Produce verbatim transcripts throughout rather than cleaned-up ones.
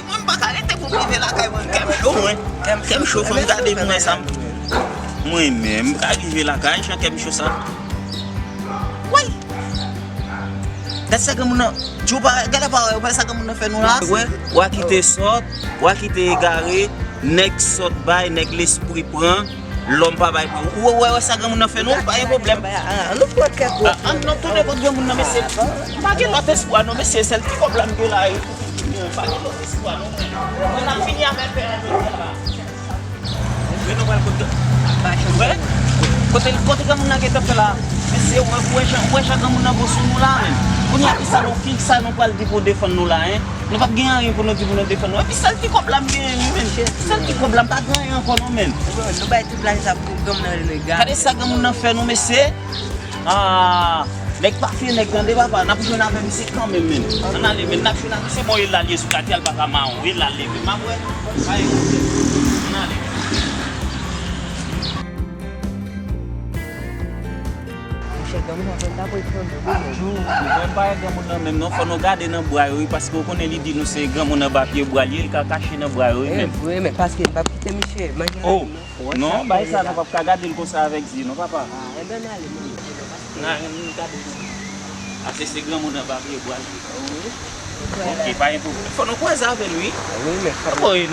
Mwen, m pa ka rete pou m rive lakay mwen. Kè m cho, mwen. Kè m cho, fò m gade pou mwen sa. Mwen menm, m ka rive lakay, jan kè m cho sa. Woy! Gade sa granmoun nan, Djo pa, gade pa wè, wè sa granmoun nan fè nou la. Wè, w a kite sòt, w a kite egare, nèg sòt bay, nèg lespri pran, lòm pa bay pran. Ou wè, wè sa granmoun nan fè nou, pa gen pwoblèm. Ann, non, tounen kot granmoun nan, mesye. M pa gen lòt espwa non, mesye, sèl ti kòb la m gen la, wi. M pa gen lòt espwa non, mwen. Mwen ap fini avèk pè a jodi a la. Mwen nou pral kote. Wè? Kote, kote granmoun nan gentan fè la? Mesye, ou wè, ou wè jan, ou wè jan granmoun nan bon sou nou la, menm. Kounye a, kisa nou, kisa nou pral di pou defann nou la, en? Nou p ap gen anyen pou nou di pou nou defann nou. Epi sèl ti kòb la m genyen, wi, menm. Sèl ti kòb la, m pa gen anyen ankò, non, menm. Nou bay tout laj sa pou granmoun nan rele nou gade. Gade sa granmoun nan fè nou, mesye. Ah, nèg pa fye nèg tande papa, n ap jwenn avè misye kanmenm menm. Ann ale menm, n ap jwenn avè misye, bon, e la l ye sou katye a, l pa ka mawon, e la l leve, m ap wè, pa gen pwoblèm. Ann ale. Monchè, granmoun nan fè n ta pran fanm yo, wi, menm. Djou, nou pa wè granmoun nan menm non, fò nou gade nan bra yo, wi, paske w konnen li di nou se granmoun anba pye bwa l ye, li ka kache nan bra yo, wi, menm. E vre, men paske n p ap kite misye manje lavi nou. Non, bay sa, nou p ap ka gade l konsa avèk zye, non, papa. Ah, enben, n ale, menm. N a, n gade. Ase se granmoun anba pye bwa l ye. Wi. Ok, pa gen pwoblèm. Fò nou kwaze avè l, wi. Wi, men fò. Bon, e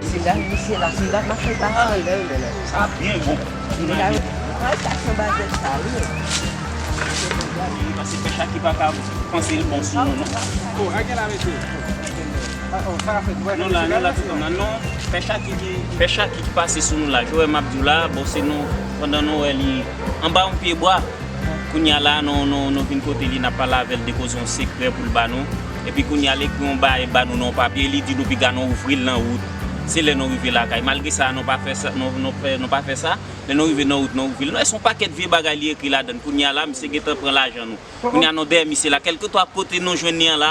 Sila, misye la, sila, mache pa sila, wi, la. Sa byen bon. Sila, wi. Ay, sa sanba zèt sa, wi. Pase pè Chaki pa ka panse l bon sou nou, non. Oh, a gen la, mesye. Ah, oh, sa fèt, nou la, nou la, tout moun la, non. Pè Chaki ki, pè Chaki ki pase sou nou la. Jowè m ap di w la, bon, se nou, pandan nou wè li anba yon pye bwa. Kounye a la, nou, nou, nou vin kote li, n ap pale avè l de koze yon sekrè pou l ba nou. Epi kounye a, l ekri yon bagay ba nou nan yon papye, li di nou piga nou ouvri l nan wout. Se lè nou rive lakay. Malgre sa, nou pa fè sa, nou, nou fè, nou pa fè sa. Lè nou rive nan wout, nou ouvri l. Nou wè se yon pakèt vye bagay li ekri ladan l. Kounye a la, misye gentan pran lajan nou. Kounye a, nou dèyè misye la. Kèlkeswa kote nou jwenn li an la,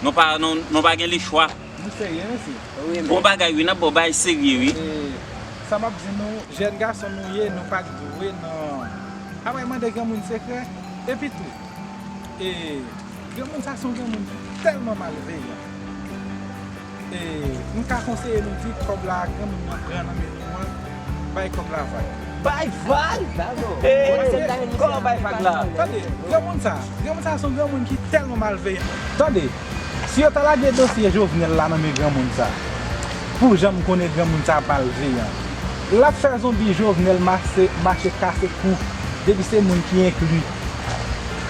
nou pa, nou, nou pa gen lechwa. Nou serye, mesye. Bon bagay, wi, n ap ba w bagay serye, wi. E, sa m ap di nou, jèn gason nou ye, nou pa t dwe nan, apre mande granmoun sekrè, epi tou, e, granmoun sa se yon granmoun ki tèlman malveyan. E, m ka konseye nou di kòb la granmoun nan pran nan men nou an, bay kòb la vag. Bay vag? E, kòman bay vag la? Tande, granmoun sa, granmoun sa se yon granmoun ki tèlman malveyan. Tande, si yo ta lage dosye Jovenel la nan men granmoun sa, pou jan m konnen granmoun sa malveyan, l ap fè zonbi Jovenel mache, mache kase kou, depi se moun ki enkli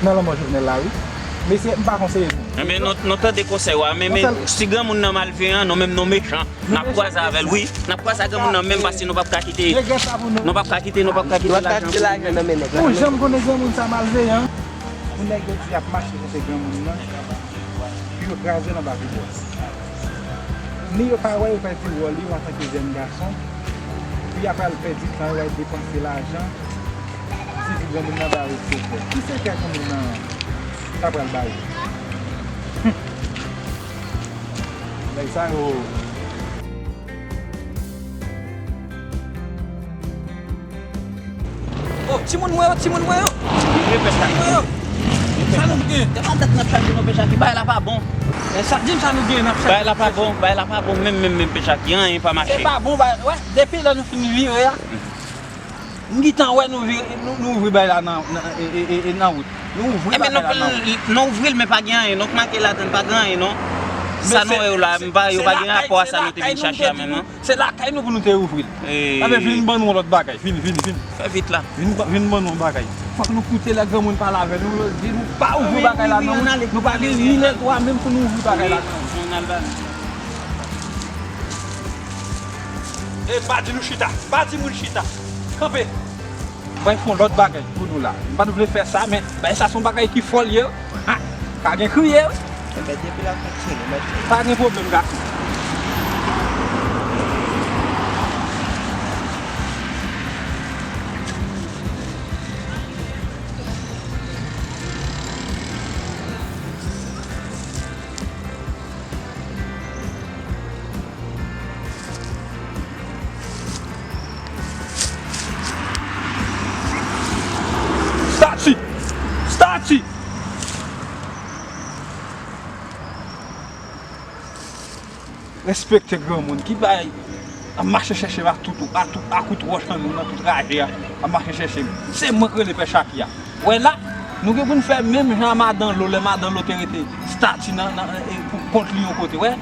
nan lanmò Jovenel la, wi. Mesye, m pa konseye nou. Enben, nou, nou tande konsèy w a, men, men si granmoun nan malveyan, nou menm nou mechan. N ap kwaze avè l, wi. N ap kwaze ak granmoun nan menm, paske nou p ap ka kite, nou p ap ka kite, nou p ap ka kite lajan pou li menm. Ou janm konnen granmoun sa malveyan? Pou nèg yo di y ap mache kote granmoun nan, pou yo kraze l anba pye bwa. Ni yo pa wè yo pèdi wòl yo antanke jèn gason, pou y ap al pèdi tan yo, al depanse lajan, di pou granmoun nan ba yo sekrè. Ki sekrè granmoun nan ta pral ba yo? Nèg sa yo. Oh, timoun mwen yo, timoun mwen yo. Timoun mwen yo. Sa nou gen? Se pa tèt n ap chaje non, pè Chaki, bagay la pa bon. E sa di m sa nou gen n ap chaje. Bagay la pa bon, bagay la pa bon, menm, menm, menm, pè Chaki, anyen pa mache. Se pa bon, bagay, wè, depi lè nou fin vire a, m gentan wè nou vire, nou, nou ouvri bagay la nan, nan, e, e, e, e, nan wout. Nou ouvri bagay la nan wout. Nou ouvri l, men pa gen anyen, non, k make ladan l, pa gen anyen, non. Sa nou wè yo la, m pa, yo pa gen rapò a sa nou te vin chache a menm, non. Se lakay nou pou nou te ouvri l. Sa vle vin ban nou yon lòt bagay. Vin, vin, vin. Fè vit la. Vin, ba- vin ban nou yon bagay. Fòk nou koute lè granmoun pale avè nou, yo di nou pa ouvri bagay la nan wout. Nou pa gen ni lè dwa menm pou nou ouvri bagay la nan wout. E pa di nou chita. Pa di moun chita. Kanpe. Mwen fè yon lòt bagay pou nou la. M pa t vle fè sa, men bagay sa se yon bagay ki fò l ye. Ha! Ka gen kriye, wi. Enben, depi l ap fonksyone, mèsi. Pa gen pwoblèm, gason. Respekte granmoun ki bay, ap mache chèche m ak tout, ak tout, ak tout wòch nan men m nan tout traje a, ap mache chèche m. Se mwen k rele Pè Chaki a. Wè la, nou gen pou n fè menm jan a madan Lo, lè madan Lo te rete stati nan, nan, e, pou kont li yon kote, wè.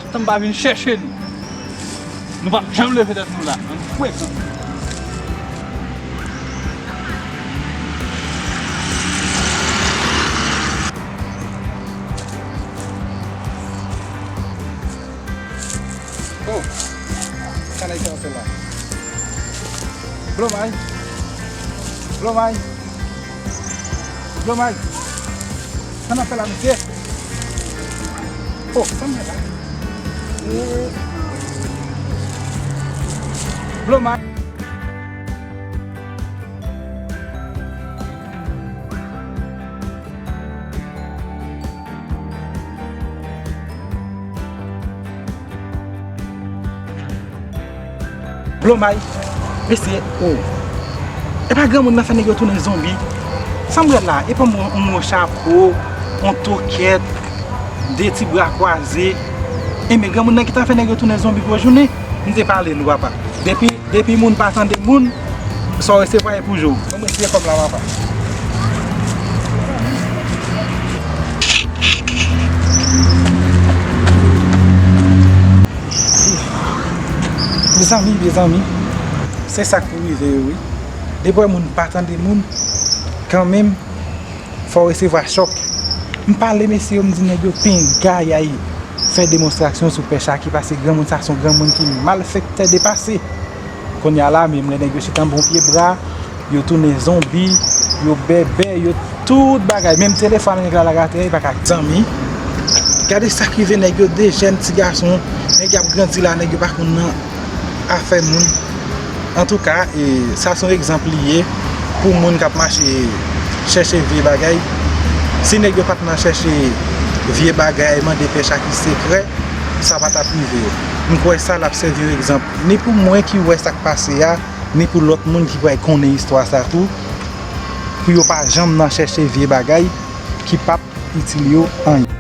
Toutan m pa vin chèche nou, nou p ap janm leve tèt nou la. Ann frekan. Oh, sa nèg sa ap fè la? Blomay. Blomay. Blomay. Sa n ap fè la, mesye? Oh, sa m fè la? Eh. Blomay. Blomay, mesye, oh. E pa granmoun nan fè nèg yo tounen zonbi. Sa m wè la, e pa yon, yon chapo, yon tokèt, de ti bra kwaze. Enben, granmoun nan ki ta fè nèg yo tounen zonbi gwo jounen, m te pale nou, papa. Depi, depi moun pa tande moun, sa w resevwa e pou je w. Ban mwen tiye kòb la, papa. Mezanmi, mezanmi, se sa k pou rive yo, wi. Depi w wè moun pa tande moun, kanmenm, fò w resevwa chòk. M pale mesye yo, m di nèg yo pengayay fè demonstrasyon sou Pè Chaki, paske granmoun sa se yon granmoun ki malfektè depase. Kounye a la, menm lè nèg yo chita anba yon pye bra, yo tounen zonbi, yo bèbè, yo tout bagay. Menm telefòn nèg la lage atè, li pa ka zanmi. Gade sa k rive nèg yo, de jèn ti gason, nèg y ap grandi la, nèg yo pa konn nan afè moun. Antouka, e, sa se yon egzanp li ye pou moun k ap mache chèche vye bagay. Si nèg yo pa t nan chèche vye bagay, mande Pè Chaki sekrè, sa pa t ap rive yo. M kwè sa l ap sèvi yon egzanp ni pou mwen ki wè sa k pase a, ni pou lòt moun ki pral konnen istwa sa tou, pou yo pa janm nan chèche vye bagay ki p ap itil yo anyen.